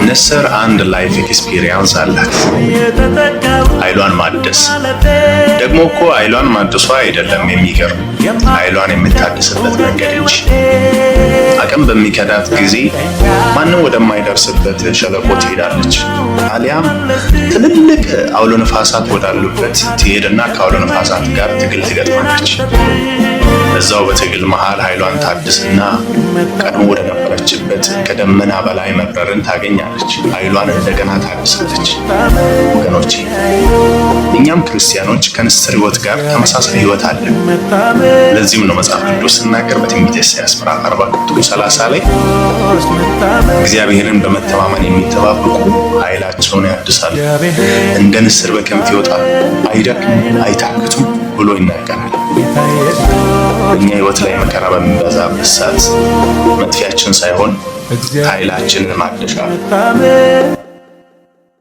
ንስር አንድ life experience አላት፣ ኃይሏን ማደስ። ደግሞ እኮ ኃይሏን ማደሷ አይደለም የሚገርም፣ ኃይሏን የምታድስበት መንገድ እንጂ። አቅም በሚከዳት ጊዜ ማንም ወደማይደርስበት ሸለቆ ትሄዳለች። አሊያም ትልልቅ አውሎ ነፋሳት ወዳሉበት ትሄድና ከአውሎ ነፋሳት ጋር ትግል ትገጥማለች። እዛው በትግል መሃል ኃይሏን ታድስና ቀድሞ ወደ ነበረችበት ከደመና በላይ መብረርን ታገኛለች። ኃይሏን እንደገና ታድሳለች። ወገኖቼ፣ እኛም ክርስቲያኖች ከንስር ሕይወት ጋር ተመሳሳይ ሕይወት አለን። ለዚህም ነው መጽሐፍ ቅዱስ ሲናገር በትንቢተ ኢሳይያስ ምዕራፍ 40 ቁጥር 30 ላይ እግዚአብሔርን በመተማመን የሚጠባበቁ ኃይላቸውን ያድሳሉ፣ እንደ ንስር በክንፍ ይወጣሉ፣ አይደክሙም፣ አይታክቱም ብሎ ይናገራል። በእኛ ሕይወት ላይ መከራ በሚበዛበት ሰዓት መጥፊያችን ሳይሆን ኃይላችንን ማደሻ ነው።